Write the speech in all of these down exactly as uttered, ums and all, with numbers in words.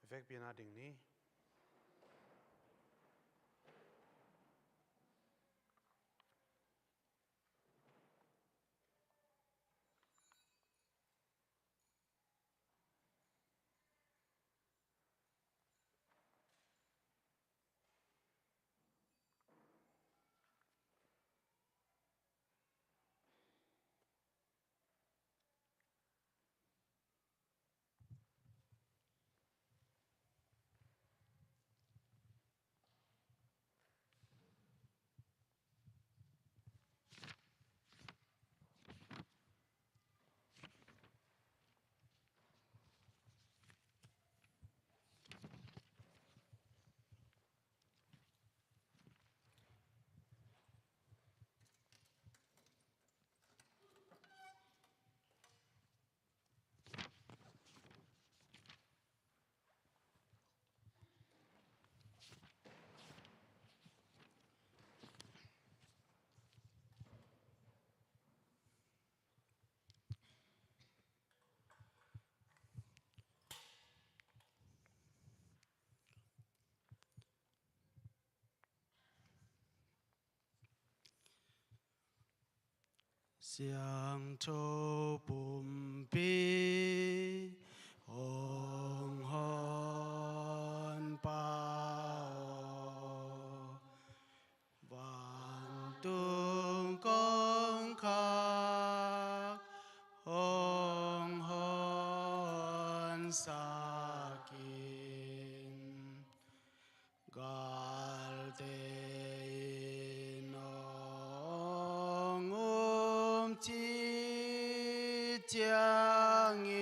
Vekpi-in a ding ni. Siangtho pumpi hong honpa aw, vantung kongkhak hong honsak in. Galte in hong um cih ciangin,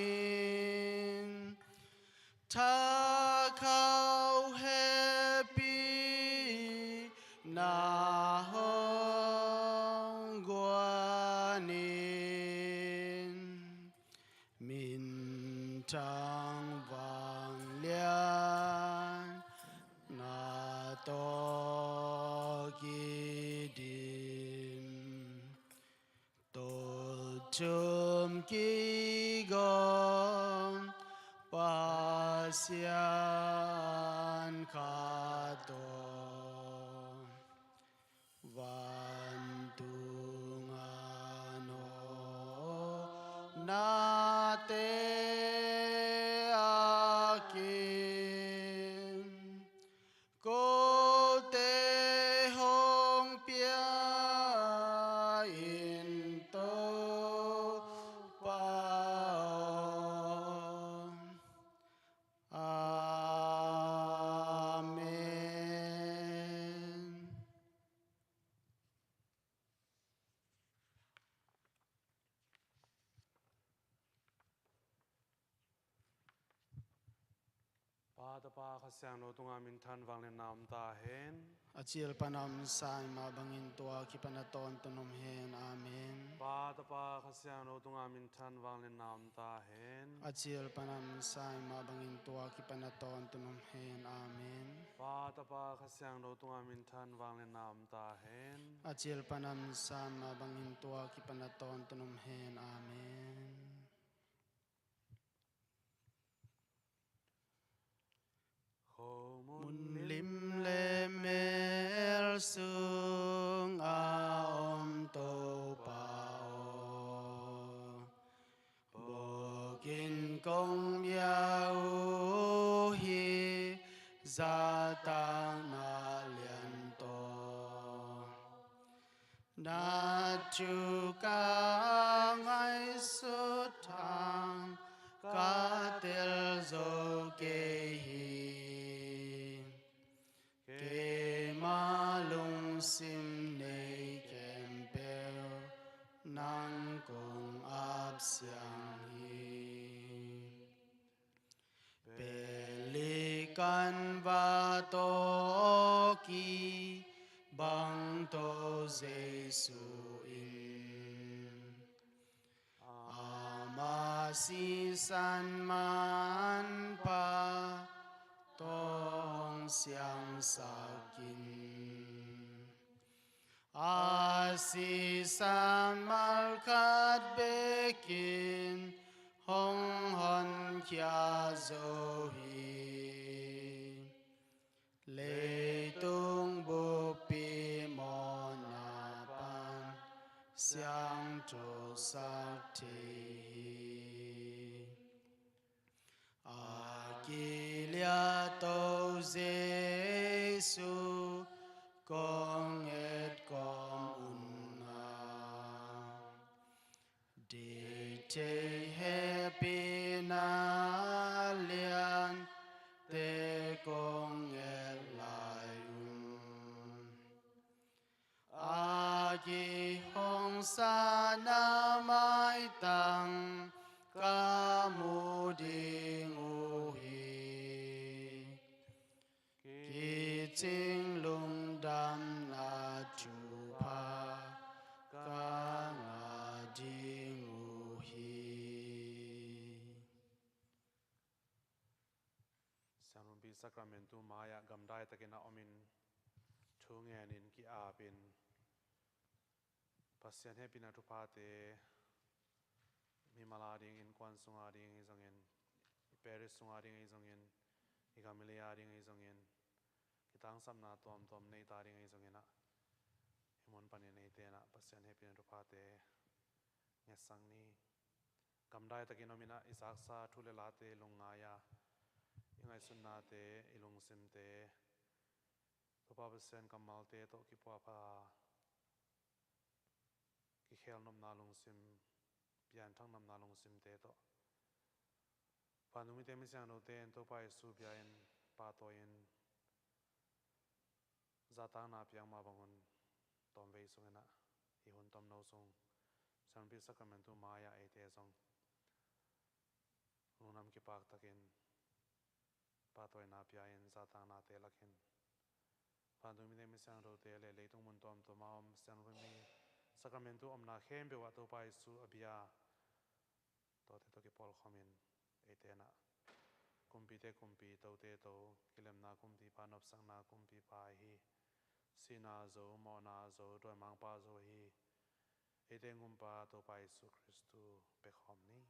thakhauh hehpihna hong guan in. Minthang vangliatna tawh kidim, tawlthum kigawm Pasian khat tawh, vantung a nawknate a kim, kote hong pia in Topa aw. Amen. Pa, Tapa, Kha Siangtho tungah minthan vangliatna om ta hen. A cil pan a om sa mah bangin tua kipan a tawntung om hen. Amen. Pa, Tapa, Kha Siangtho tungah minthan vangliatna om ta hen. A cil pan a om sa mah bangin tua kipan a tawntung om hen. Amen. Pa, Tapa, Kha Siangtho tungah minthan vangliatna om ta hen. A cil pan a om sa mah bangin tua kipan a tawntung om hen. Amen. Khomun lim le mel sung a om Topa aw, bukin kong bia uh hi, zahtakna lian tawh. Na thu ka ngaihsut hang ka tel zo kei hi. Keima lungsim nei khempeuh nang kong ap siang hi. Pelikan va tawh kibang to Jesu in, ama sisan manpha tawh hong siangsak in. A sisan malkhat bekin hong honkhia zo hi. Leitung buppi mawhna pan siangthosak thei hi. A kiliahto Jesu kong et kawm un a, dikthei hehpihna liante kong et lai un. A kihong sa na maitang ka mu ding uh hi. Kicing lungdamna thupha ka ngah ding uh hi. Siangthopi Sacramentu mai-ah gamdai takin a omin, thu ngenin ki-apin, Pasian hehpihna thuphate mimal adingin, innkuan sung ading ahi zongin, i parish sung ading ahi zongin, i gam i lei ading ahi zongin, kitangsapna tuamtuam neita ading ahi zongin ah, hih mun panin eite in ah Pasian hehpihna thuphate ngetsak ni. Gamdai takin om in ah, i zaksa thu le late lungngai a, i ngaihsutnate, i lungsimte Topa Pasian kammalte tawh kipuahpha, kikhelnopna lungsim, pianthaknopna lungsimte tawh vantung mite, mi siangthote in Topa Jesu bia-in pahtawi-in zahtakna piak mah bangun, tawmvei sungin ah hih hun tomno sung Siangthopi Sacramentu mai-ah eite zong lungdam kipak takin pahtawina pia-in zahtaknate lakin, vantung mite, mi siangthote le leitung mun tuamtuam a om siangthopi mi, Sacramentu omna khempeuh ah Topa Jesu a bia tawte tawh kipawlkhawmin, eite in ah kumpite kumpi, tote to, kilemna kumpipa, nopsakna kumpipa ahi, sihna zo, mawhna zo, dawimangpa zo ahi eite Gumpa Topa Jesu Khristu pekhawm ni.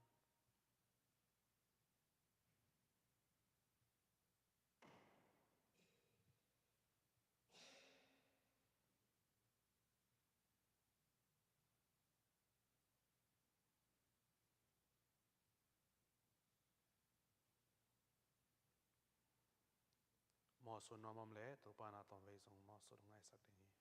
Mawhsut nuam om leh Topa in ah tawmvei sung mawhsut hong ngaisak ding hi.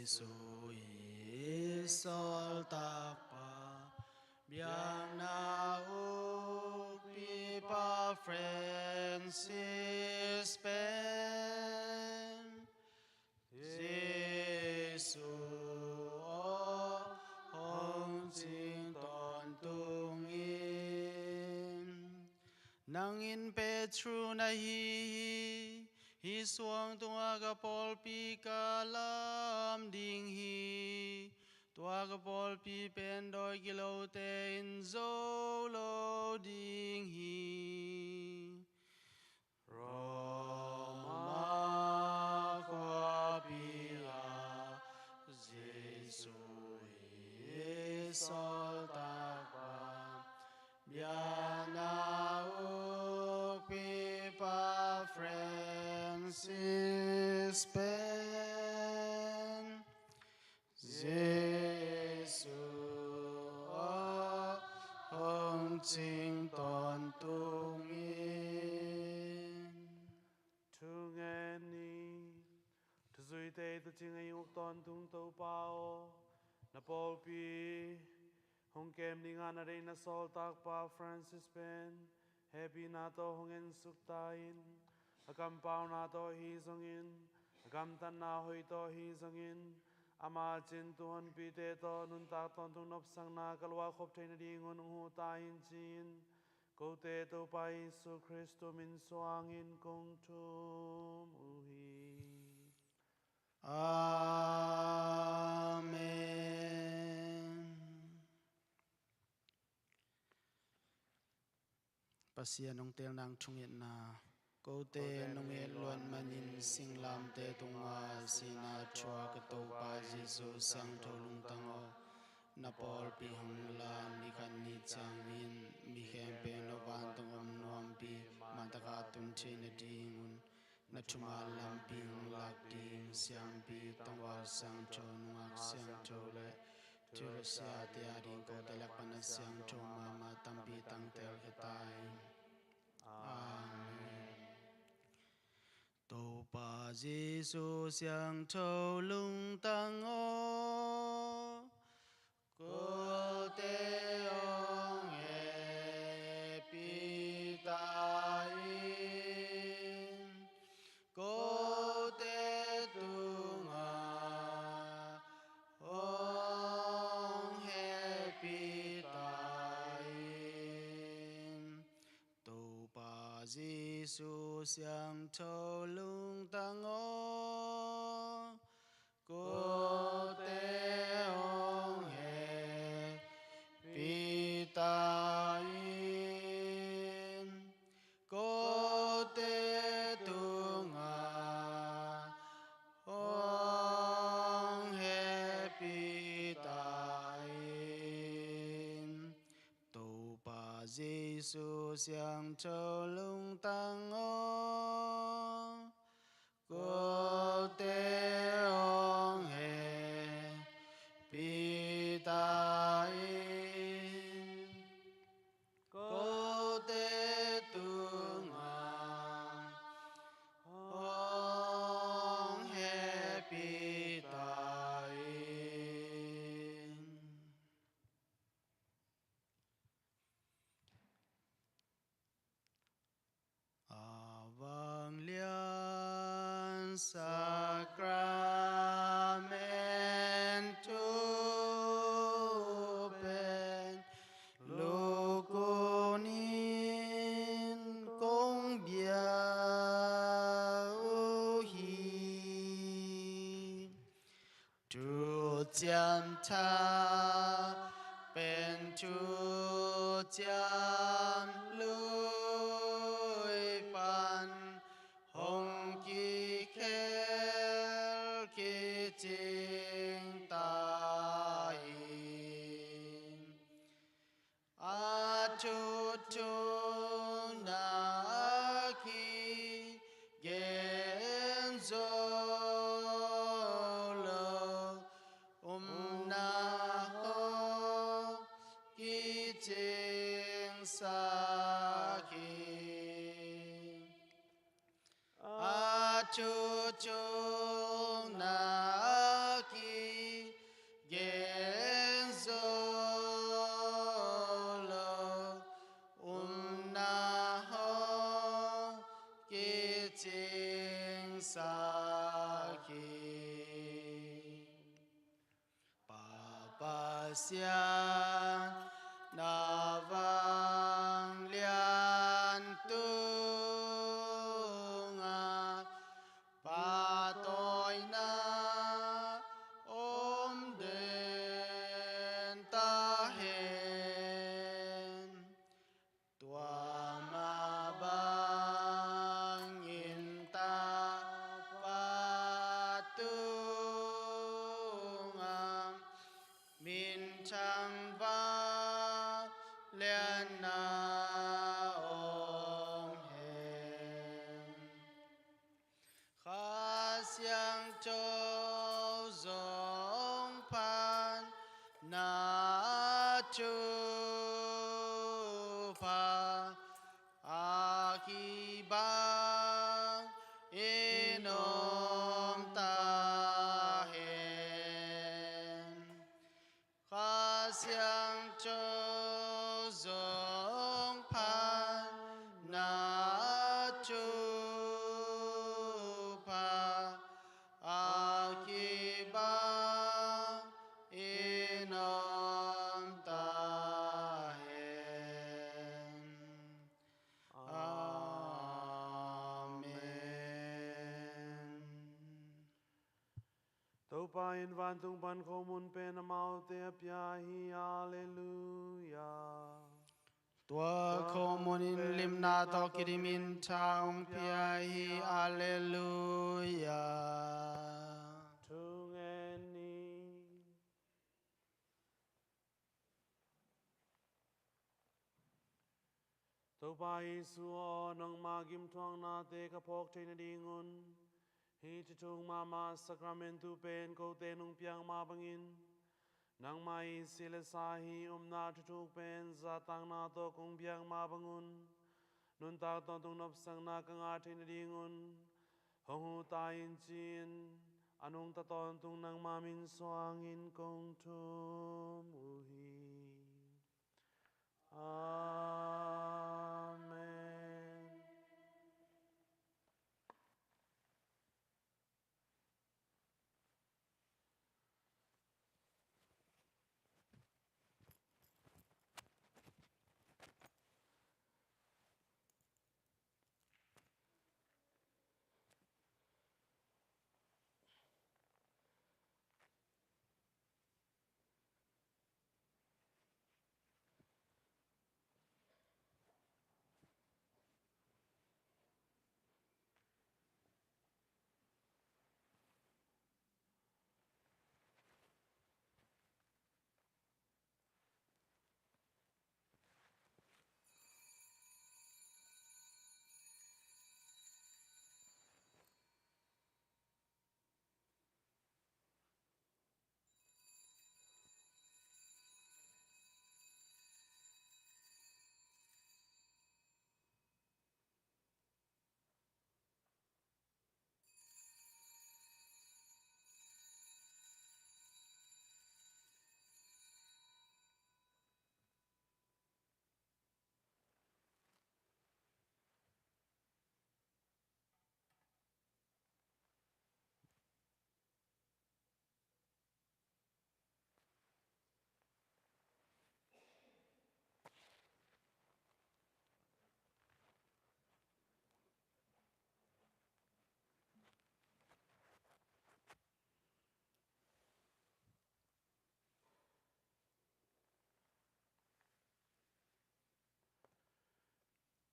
Jesu i sawltakpa, biakna ukpipa Francis pen, Jesu aw, hong cing tawntung in. Nang in Petru na hi hi, hih suang tungah ka pawlpi ka lam ding hi. Tua ka pawlpi pen dawi kilote in zo lo ding hi. Roma khuapi ah Jesu i sawltakpa, biakna ukpipa Francis pen, Jesu aw, hong cing tawntung in. Thungen ni. Thuzuite i tuucing a ing uk tawntung Topa aw, na pawlpi hong kem dingah na deihna sawltakpa Francis pen hehpihna tawh hong ensuk ta in. A kampauna tawh ahi zongin, a gamtatna hoih tawh ahi zongin, ama cin tuhonpite tawh nuntak tawntung nopsakna ka luahkhop theih nadingun hong huh ta in ci-in, kote Topa Jesu Khristu min suangin kong thum uh hi. Amen. Pasian hong teel nang thungetna. Kote nong et luat manin singlamteh tungah sihna thuak ka Topa Jesu siangtho lungtang aw, na pawlpi hong la, ni khat ni ciangin mi khempeuh na vantung om nuampi mantakah tun theih nadingun na thuman lampi hong lak ding siampi, tangval siangtho, nungak siangtho le thilsiate ading kote lak pan a siangtho mahmah tampi tangtel khia ta in. Amen. Topa Jesu siangtho lungtang aw, kote hong hehpih ta in. Kote tungah hong hehpih ta in. Topa Jesu siangtho lungtang aw, kote hong hehpih ta in. Kote tungah hong hehpih ta in. Topa Jesu siangtho lungtang aw, kote hong hehpih ta in. Kote tungah hong hehpih ta in. A vanglian sakramentu pen lukun in kong bia uh hi. Thuciam Thak pen Thuciam Lui pan hong kikhel kicing ta hi. A thuthu na kigen zo lo, upna hong kicingsak hi. A thuthu na ki cingsak hi. Pa Pasian, na vanglian tungah pahtawina om den ta hen. Tua mah bangin Tapa tungah minthang vanglianna om hen. Kha Siangtho zong phatna thupha a kibangin om ta hen. Kha Siangtho zong phatna thupha a kibangin om ta hen. Amen. Topa in vantung pan khomun pen amaute a pia hi. Alleluia. Tua khomun in limna tawh kidimin tha hong pia hi. Alleluia. Thungen ni. Topa Jesu aw, nangma gimthuaknate ka phawk theih nadingun hih thuthuk mahmah sakramentu pen kote nong piak mah bangin nangmah i si le sa hih upna thuthuk pen zahtakna tawh kong biak mah bangun nuntak tawntung nopsakna ka ngah theih nadingun hong huh ta in ci-in a nungta tawntung nangma min suangin kong thum uh hi. Amen.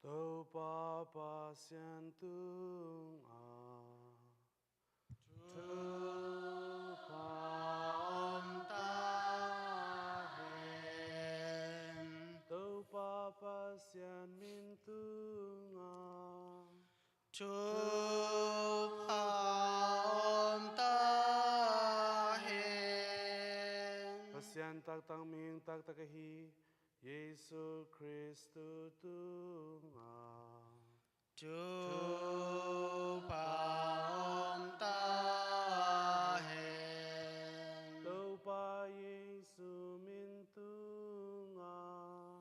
Topa Pasian tungah thupha om ta hen. Topa Pasian min tungah thupha om ta hen. Pasian taktak, mihing taktak ahi Jesu Kristu tungah thupha om ta hen. Topa Jesu min tungah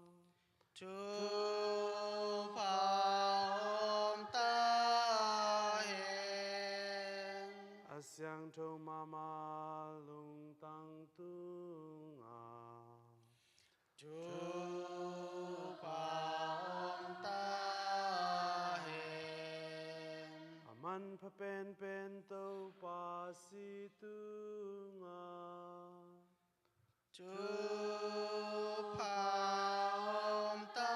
thupha om ta siangtho mahmah lungtang tungah Topa om ta hen. A manpha penpen Topa Jesu tungah Topa om ta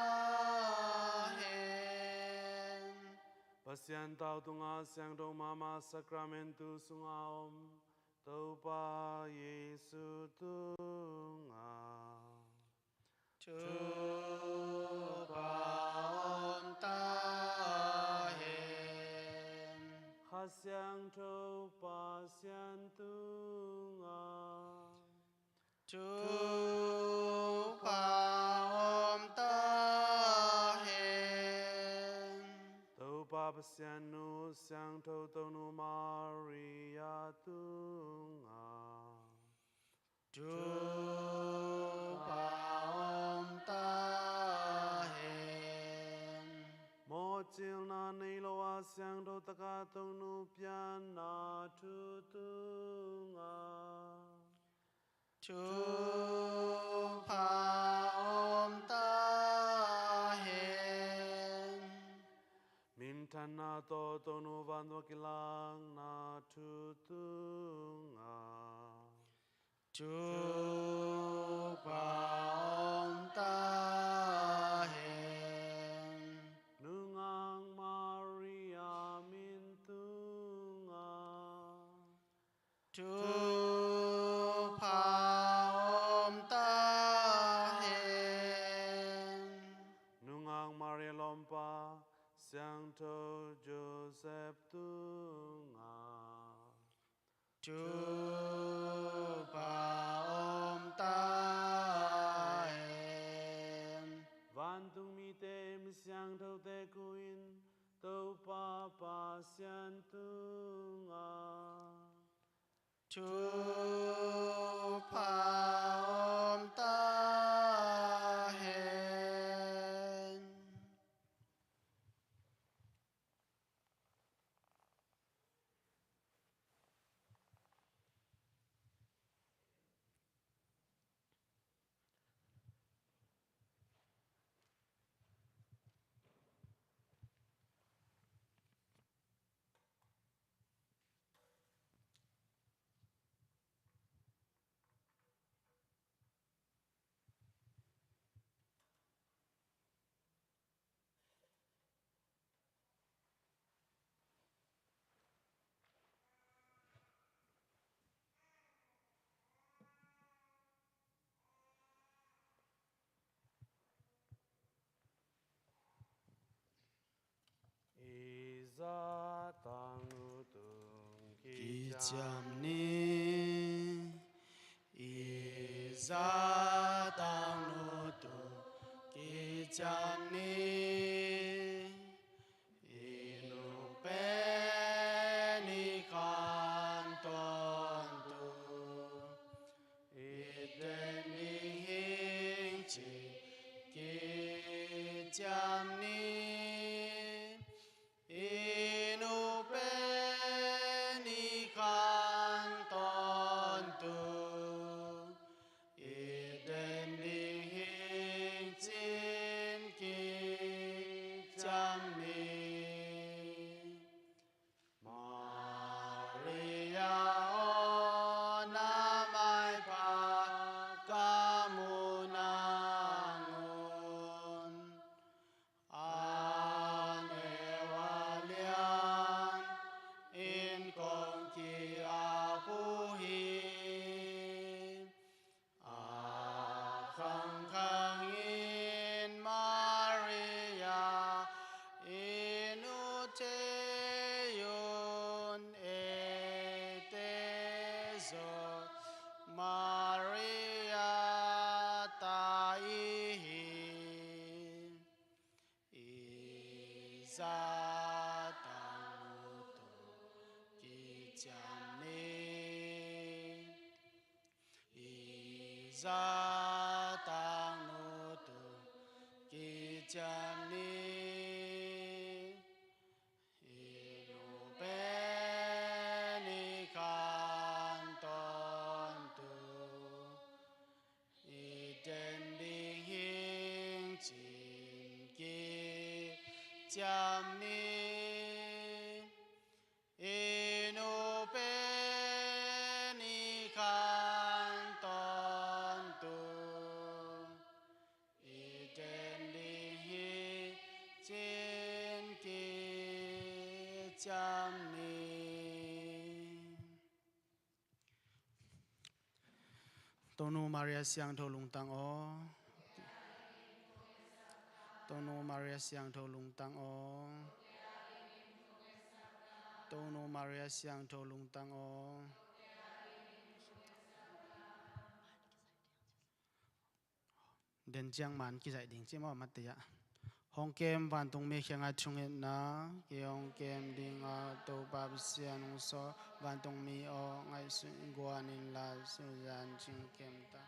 hen. Pasian tau tungah, siangtho mahmah sakramentu sungah om Topa Jesu tungah Topa om ta hen. Kha Siangtho Pasian tungah Topa om ta hen. Topa Pasian nu, Siangtho Tonu Maria tungah Topa om ta hen. Mawhcilna nei lo a siangtho taka Tonu pianna thu tungah Topa om ta hen. Minthanna tawh Tonu vantung a kilakna thu tungah Topa om ta hen. Nungak Maria min tungah Topa om ta hen. Nungak Maria lawmpa Siangtho Joseph tungah Topa om ta hen. Vantung mite, mi siangthote kum in Topa Pasian tungah Topa om ta hen. I zahtaknu tung kiciam ni. I zahtaknu tung kiciam ni. I nu pen i khan tawntung, i den ding hing cih kiciam ni. I nu pen i khan tawntung, i den ding hing cih kiciam ni. Maria aw, na maipha ka muh nang un. Angel a lian in kong ki-ap uh hi. A khangkhang in Maria i nu thei un, eite zong Maria ta i hi. I zahtaknu tung kiciam ni. I zahtaknu tung kiciam ni. I nu pen i khan ciam ni. I nu pen i khan tawntung i ten ding hi, ci-in kiciam ni. Tonu Maria Siangtho lungtang aw. Tonu Maria Siangtho lungtang aw. Tonu Maria Siangtho lungtang aw. Den ciang man kizaih ding ci maw, mate ah. Hong kem vantungmi kiangah thungetna, kei hong kem dingah Topa Pasian hong sawl vantungmi aw, ngaihsun guan inla, suzan cing kem ta.